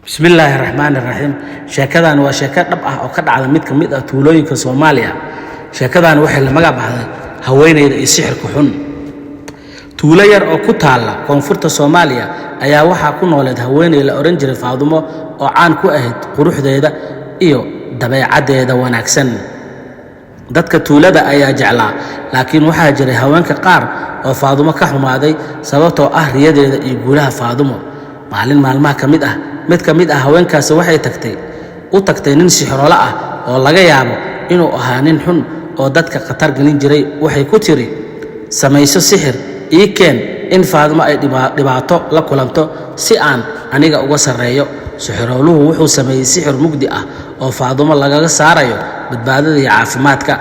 Bismillaahi raxmaani raxiim. Sheekadan waa sheeko dhab ah oo ka dhacda mid ka mid ah tuulooyinka Soomaaliya. Sheekadan waxay la magac baxday Haweenayda iyo Sixirka Xun. Tuulo yar oo ku taalla koonfurta Soomaaliya ayaa waxaa ku nooleed haweeney la odhan jiray Faadumo oo caan ku ahayd quruxdeeda iyo dabeecaddeeda wanaagsan. Dadka tuulada ayaa jeclaa, laakiin waxaa jiray haweenka qaar oo Faadumo ka xumaaday sababtoo ah riyadeeda iyo guulaha Faadumo. Maalin maalmaha ka mid ah, mid ka mid ah haweenkaasi waxay tagtay u tagtay nin sixiroole ah oo laga yaabo inuu ahaa nin xun oo dadka khatar gelin jiray. Waxay ku tiri, "Samayso sixir, ii keen in Faadumo ay dhibaato la kulanto si aan aniga uga sarreeyo." Sixirooluhu wuxuu sameeyey sixir mugdi ah oo Faadumo lagaga saarayo badbaadada iyo caafimaadka.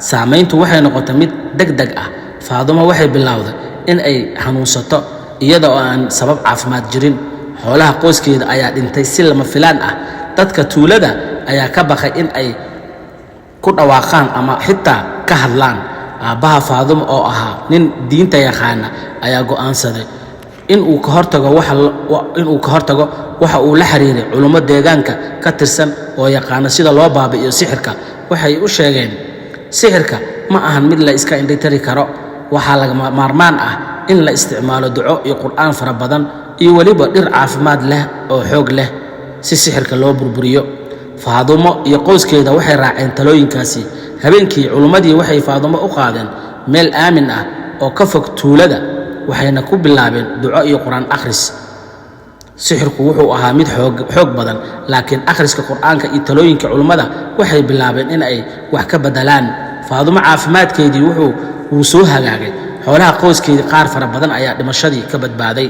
Saamayntu waxay noqotay mid degdeg ah. Faadumo waxay bilowday in ay xanuunsato iyada oo aan sabab caafimaad jirin. Xoolaha qoyskeeda ayaa dhintay si lama filaan ah. Dadka tuulada ayaa ka baqay in ay ku dhawaaqaan ama xitaa ka hadlaan. Aabbaha Faadumo oo ahaa nin diinta yaqaana ayaa go'aansaday inuu ka hortago. Waxa uu la xiriiray culummo deegaanka ka tirsan oo yaqaana sida loo baabi'iyo sixirka. Waxay u sheegeen, "Sixirka ma ahan mid la iska indhitiri karo. Waxaa lagama maarmaan ah in la isticmaalo duco iyo Qur'aan fara badan iyo weliba dhir caafimaad leh oo xoog leh si sixirka loo burburiyo." Faadumo iyo qoyskeeda waxay raaceen talooyinkaasi. Habeenkii culummadii waxay Faadumo u qaadeen meel aamin ah oo ka fog tuulada, waxayna ku bilaabeen duco iyo Qur-aan akhris. Sixirku wuxuu ahaa mid xoog badan, laakiin akhriska Qur'aanka iyo talooyinka culummada waxay bilaabeen in ay wax ka beddelaan. Faadumo caafimaadkeedii wuu soo hagaagay. Xoolaha qoyskeedii qaar fara badan ayaa dhimashadii ka badbaaday.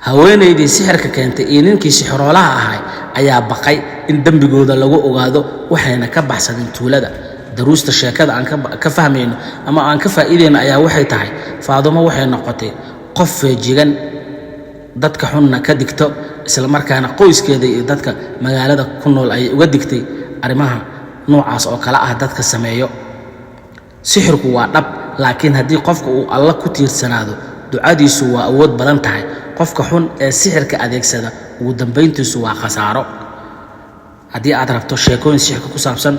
Haweenaydii sixirka keentay iyo ninkii sixiroolaha ahay ayaa baqay in dembigooda lagu ogaado, waxayna ka baxsadeen tuulada. Daruusta sheekada aan ka fahmayno ama aan ka faa'iidayno ayaa waxay tahay, Faadumo waxay noqotay qof feejigan, dadka xunna ka digto, isla markaana qoyskeeda iyo dadka magaalada ku nool ayay uga digtay arrimaha noocaas oo kale ah dadka sameeyo. Sixirku waa dhab, laakiin haddii qofka uu Alla ku tiirsanaado, ducadiisu waa awood badan tahay. Qofka xun ee sixirka adeegsada ugu dambayntiisu waa khasaaro. Haddii aad rabto sheekooyin sixirka ku saabsan